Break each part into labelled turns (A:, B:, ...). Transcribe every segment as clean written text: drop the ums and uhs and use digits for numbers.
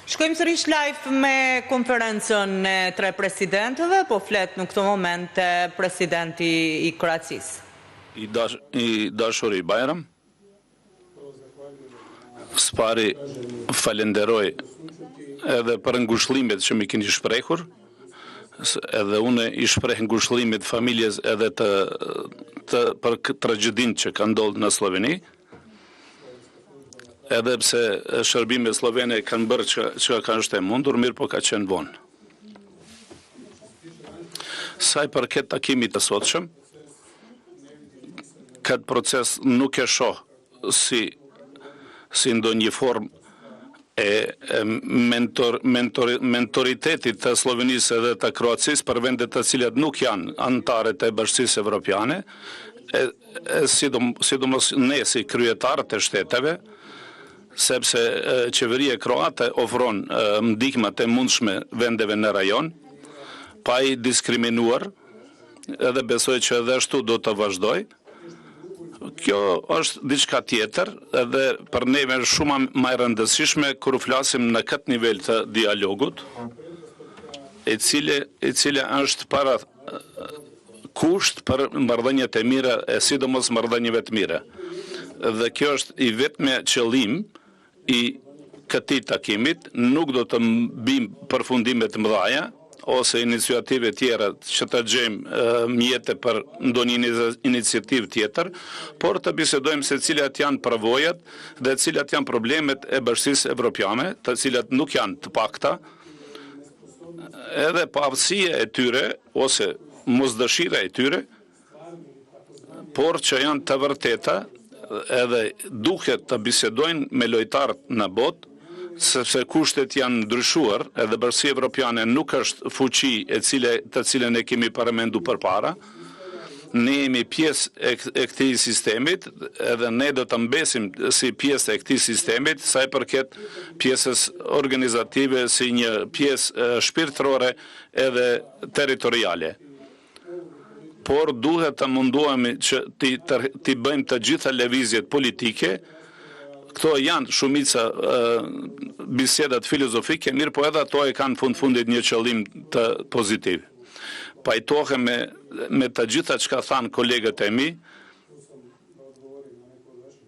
A: Shkojmë sërish live me konferencën e tre presidentëve, po flet në këto momente presidenti i Kroacisë.
B: I dash, i dashuri Bajram, së pari falenderoj edhe për ngushëllimet që mi keni shprehur, edhe unë i shpreh ngushëllimet familjes edhe të, të për tragjedinë që ka ndodhur në Slloveni. Edhe pse shërbimet sllovene kanë bërë që, që ka është e mundur, mirë po ka qenë vonë. Sa i përket takimit të sotshëm, këtë proces nuk e shoh si si ndonjë formë e, e mentor, mentor, mentoritetit të Sllovenisë edhe të Kroacisë për vendet të cilat nuk janë anëtare të Bashkësisë Evropiane, e, e sidom, sidomos ne si kryetarët e shteteve, sepse qeveria kroate ofron ndihmat e mundshme vendeve në rajon, pa i diskriminuar, edhe besoj që edhe ashtu do të vazhdoj. Kjo është diçka tjetër edhe për neve është shumë më e rëndësishme kur flasim në këtë nivel të dialogut, e cile, e cila është para kusht për marrëdhëniet e mira e sidomos marrëdhënieve të mira. Dhe kjo është i vetmi qëllim i këtij takimit, nuk do të mbim përfundime të mëdha ose iniciative tjera që të gjejmë mjete për ndonjë iniciativë tjetër, por të bisedojmë se cilat janë përvojat dhe cilat janë problemet e Bashkësisë Evropiane, të cilat nuk janë të pakta, edhe paaftësia e tyre ose mosdëshira e tyre, por që janë të vërteta edhe duhet të bisedojnë me lojtarët në botë, sepse kushtet janë ndryshuar edhe Bashkësia Evropiane nuk është fuqi e cile, të cilën e kemi paramendu përpara. Ne jemi pjesë e, e këtij sistemit edhe ne do të mbesim si pjesë e këtij sistemit sa i përket pjesës organizative si një pjesë shpirtërore edhe territoriale por duhet të mundohemi që t'i t'i bëjmë të gjitha lëvizjet politike. Këto janë shumica bisedat filozofike, mirë po edhe ato e kanë fund fundit një qëllim të pozitiv. Pajtohem me, me të gjitha çka thanë kolegët e mi,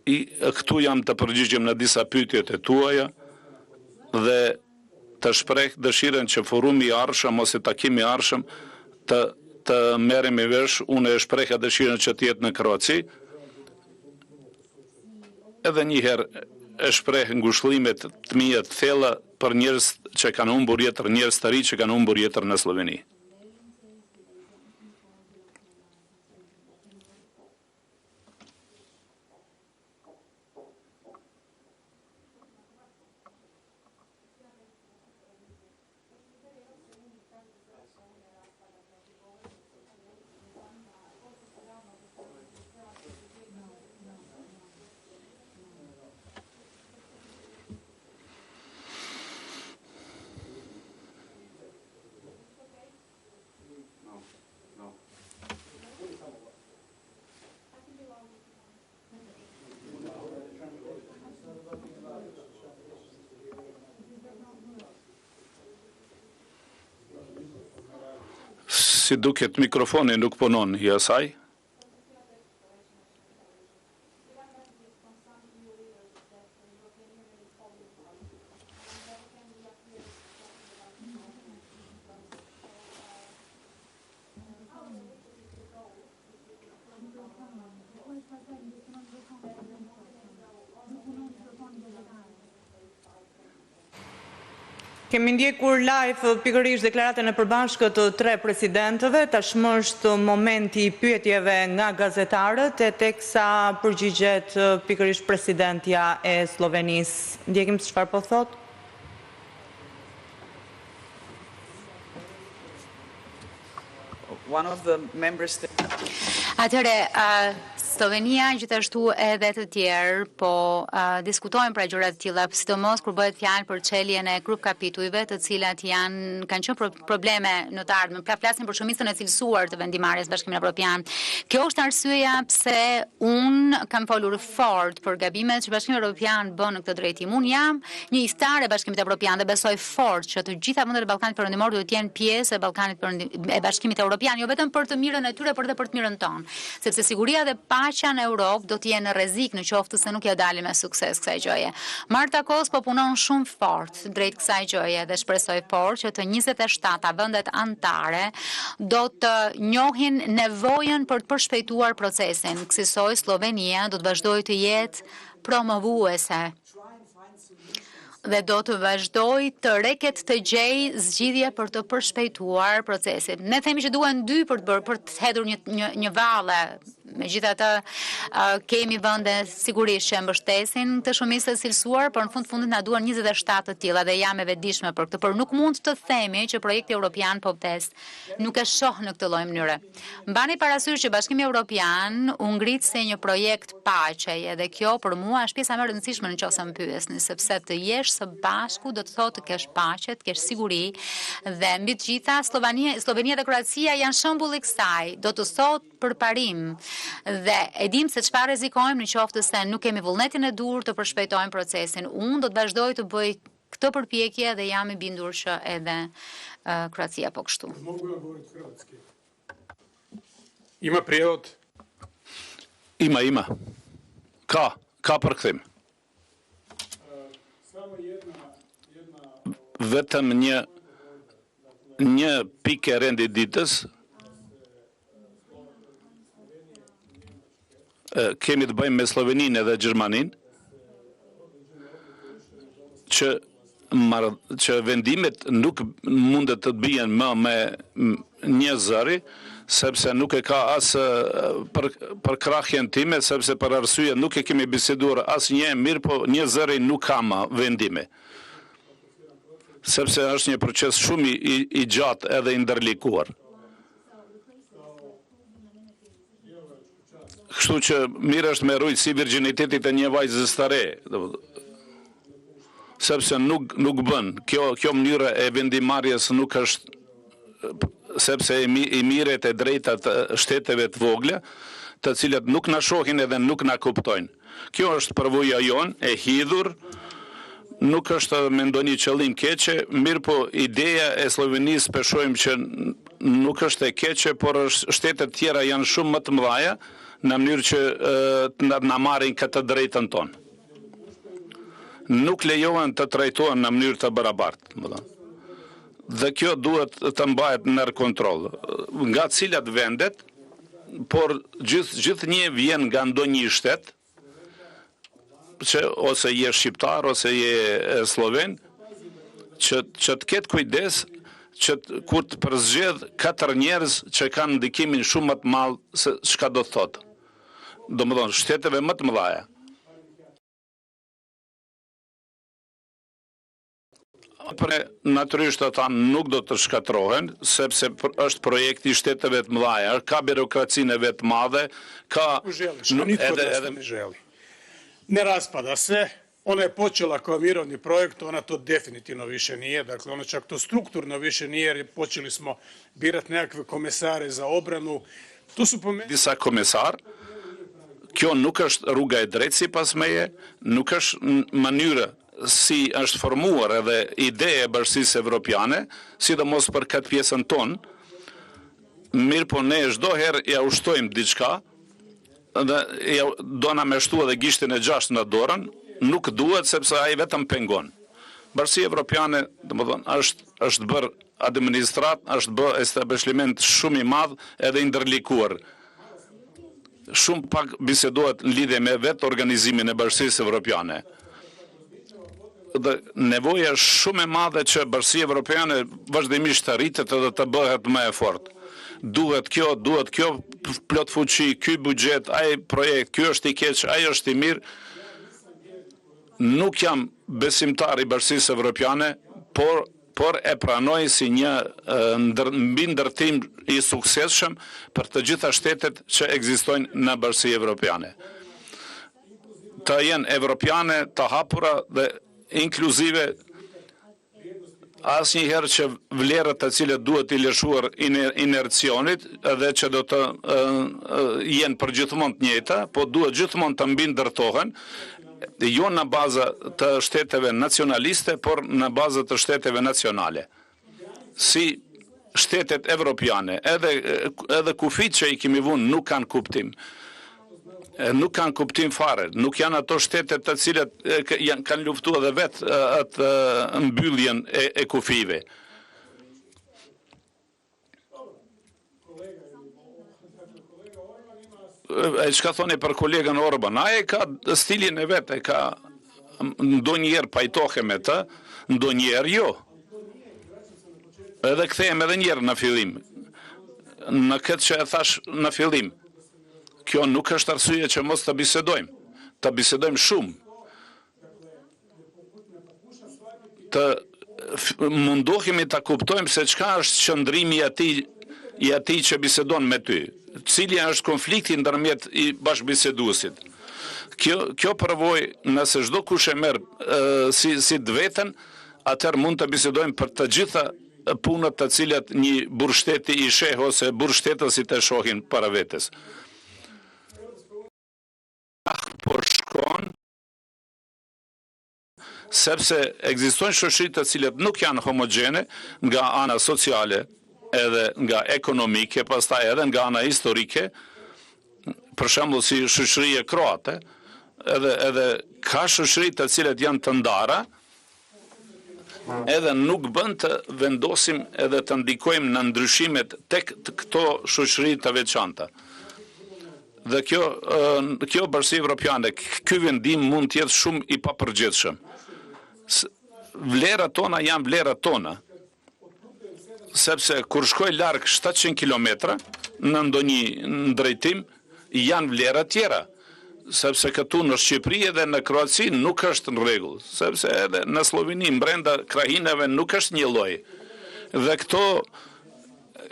B: i, këtu jam të përgjigjem në disa pyetjet e tuaja dhe të shpreh dëshirën që forumi i ardhshëm ose takimi i ardhshëm të të merremi vesh, unë e shpreha dëshirën që të jetë në Kroaci. Edhe një herë e shpreh ngushëllimet të mia të thella për njerëz që kanë humbur jetën, njerëz të ri që kanë humbur jetën në Slloveni. Si duket mikrofoni nuk punon i asaj.
A: Kemi ndjekur live pikërisht deklaratën e përbashkët të tre presidentëve, tashmë është momenti i pyetjeve nga gazetarët e teksa përgjigjet pikërisht presidentja e Sllovenisë. Ndjekim se çfarë po thotë.
C: Atëherë. Sllovenia gjithashtu edhe të tjerë po diskutojnë pra gjëra të tilla, sidomos kur bëhet fjalë për çeljen e grup kapitujve, të cilat janë kanë qenë probleme në të ardhmen. Pra flasim për shumicën e cilësuar të vendimmarrjes në Bashkimin Evropian. Kjo është arsyeja pse unë kam folur fort për gabimet që Bashkimi Evropian bën në këtë drejtim. Unë jam një ithtar e Bashkimit Evropian dhe besoj fort që të gjitha vendet e Ballkanit Perëndimor duhet të jenë pjesë e Ballkanit Perëndim e Bashkimit Evropian, jo vetëm për të mirën e tyre, por edhe për të mirën tonë. Sepse siguria dhe paqja në Europë do të jenë në rrezik në qoftë se nuk ia dalim me sukses kësaj gjëje. Marta Kos po punon shumë fort drejt kësaj gjëje dhe shpresoj fort që të 27 vendet anëtare do të njohin nevojën për të përshpejtuar procesin. Kësisoj Sllovenia do të vazhdojë të jetë promovuese dhe do të vazhdojë të rreket të gjejë zgjidhje për të përshpejtuar procesin. Ne themi që duhen dy për të bërë për të hedhur një një një valle. Megjithatë, kemi vende sigurisht që e mbështesin këtë shumicë të cilësuar, por në fund të fundit na duhen 27 të tilla dhe jam e vetëdijshme për këtë, por nuk mund të themi që projekti europian po vdes. Nuk e shoh në këtë lloj mënyre. Mbani parasysh që Bashkimi Evropian u ngrit si një projekt paqeje dhe kjo për mua është pjesa më e rëndësishme në qoftë se më pyesni, sepse të jesh së bashku do të thotë të kesh paqe, të kesh siguri dhe mbi të gjitha Sllovania, Sllovenia dhe Kroacia janë shembull i kësaj, do të thotë përparim dhe e dimë se çfarë rrezikojmë në qoftë se nuk kemi vullnetin e duhur të përshpejtojmë procesin. Unë do të vazhdoj të bëj këtë përpjekje dhe jam i bindur që edhe Kroacia po kështu.
D: Ima prijevod?
B: Ima, ima. Ka, ka përkthim. Vetëm një një pikë e rendit ditës kemi të bëjmë me Slloveninë edhe Gjermaninë që mar, që vendimet nuk mundet të bien më me një zëri, sepse nuk e ka as për, përkrahjen time, sepse për arsye nuk e kemi biseduar asnjë, mirëpo një zëri nuk ka më vendime. Sepse është një proces shumë i, i, i gjatë edhe i ndërlikuar. Kështu që mirë është me rujt si virgjinitetit e një vajzës të re, sepse nuk nuk bën. Kjo kjo mënyrë e vendimmarrjes nuk është sepse i, i merret e drejtat shteteve të vogla, të cilat nuk na shohin edhe nuk na kuptojnë. Kjo është përvoja jonë e hidhur, nuk është me ndonjë qëllim keqe, mirëpo ideja e Sllovenisë pe shohim që nuk është e keqe, por është shtetet tjera janë shumë më të mëdhaja në mënyrë që të na marrin këtë drejtën tonë. Nuk lejohen të trajtohen në mënyrë të barabartë, domethënë. Dhe kjo duhet të mbahet nën kontroll. Nga cilat vendet, por gjithë gjithnjë vjen nga ndonjë shtet, që ose je shqiptar ose je slloven, që që të ketë kujdes që të, kur të përzgjedh katër njerëz që kanë ndikimin shumë më të madh se çka do të thotë. Domethënë shteteve më të mëdha. Pre, natyrisht ata nuk do të shkatërrohen, sepse është projekti i shteteve të mëdha, ka birokracinë e vet të madhe, ka
D: Želiš, a nitko od nas ne želi. Ne raspada se, ona je počela kao mirovni projekt, ona to definitivno više nije, dakle ona čak to strukturno više nije jer počeli smo birati nekakve komesare za obranu. To su po meni...
B: Disa komesar, kjo nuk është rruga e drejtë sipas meje, nuk është mënyra si është formuar edhe ideja e Bashkësisë Evropiane, sidomos për këtë pjesën tonë, mirëpo ne çdo herë ja u shtojmë diçka dhe ja dona me shtu edhe gishtin e gjashtë në dorën, nuk duhet sepse ai vetëm pengon. Bashkësia Evropiane, domethënë, është është bërë administratë, është bërë establishment shumë i madh edhe i ndërlikuar. Shumë pak bisedohet në lidhje me vetë organizimin e Bashkësisë Evropiane. Dhe nevoja është shumë e madhe që Bashkësia Evropiane vazhdimisht të rritet edhe të bëhet më e fortë. Duhet kjo, duhet kjo plot fuqi, ky buxhet, ai projekt, ky është i keq, ai është i mirë. Nuk jam besimtar i Bashkësisë Evropiane, por por e pranoj si një mbindërtim i suksesshëm për të gjitha shtetet që ekzistojnë në Bashkësi Evropiane. Të jenë evropiane, të hapura dhe inkluzive asnjëherë që vlerat të cilat duhet i lëshuar inercionit dhe që do të jenë përgjithmonë të njëjta, po duhet gjithmonë të mbindërtohen, jo në baza të shteteve nacionaliste, por në baza të shteteve nacionale. Si shtetet evropiane, edhe edhe kufijtë që i kemi vunë nuk kanë kuptim. Nuk kanë kuptim fare, nuk janë ato shtetet të cilat janë kanë luftuar edhe vetë atë mbylljen e, e kufijve. E çka thoni për kolegën Orban? Ai e ka stilin e vet, e ka ndonjëherë pajtohem me të, ndonjëherë jo. Edhe kthehem edhe një herë në fillim. Në këtë që e thash në fillim, kjo nuk është arsye që mos të bisedojmë. Të bisedojmë shumë. Të mundohemi ta kuptojmë se çka është qëndrimi i atij i atij që bisedon me ty. Cili është konflikti ndërmjet i bashkëbiseduesit. Kjo kjo përvojë nëse çdo kush e merr si si të veten, atëherë mund të bisedojmë për të gjitha punët të cilat një burrështeti i sheh ose burrështetasit e shohin para vetes. Ah, po shkon sepse ekzistojnë shoqëri të cilat nuk janë homogjene nga ana sociale edhe nga ekonomike, pastaj edhe nga ana historike, për shembull si shoqëria kroate, edhe edhe ka shoqëri të cilat janë të ndara, edhe nuk bën të vendosim edhe të ndikojmë në ndryshimet tek këto shoqëri të veçanta. Dhe kjo kjo bashkësi evropiane, ky vendim mund të jetë shumë i papërgjegjshëm. Vlerat tona janë vlerat tona. Sepse kur shkoj larg 700 kilometra në ndonjë drejtim, janë vlera tjera. Sepse këtu në Shqipëri edhe në Kroaci nuk është në rregull, sepse edhe në Slloveni brenda krahinave nuk është njëlloj. Dhe këto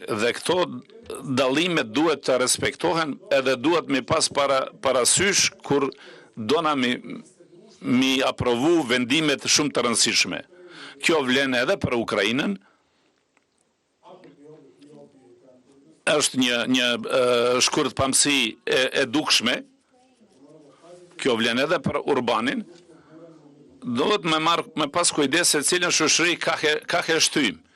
B: Dhe këto dallime duhet të respektohen edhe duhet mi pas para parasysh kur dona mi mi aprovu vendimet shumë të rëndësishme. Kjo vlen edhe për Ukrainën. Është një një shkurtpamësi e, e dukshme. Kjo vlen edhe për Orbanin. Duhet me marr me pas kujdes se cilën shoqëri kah e kah e shtyjmë.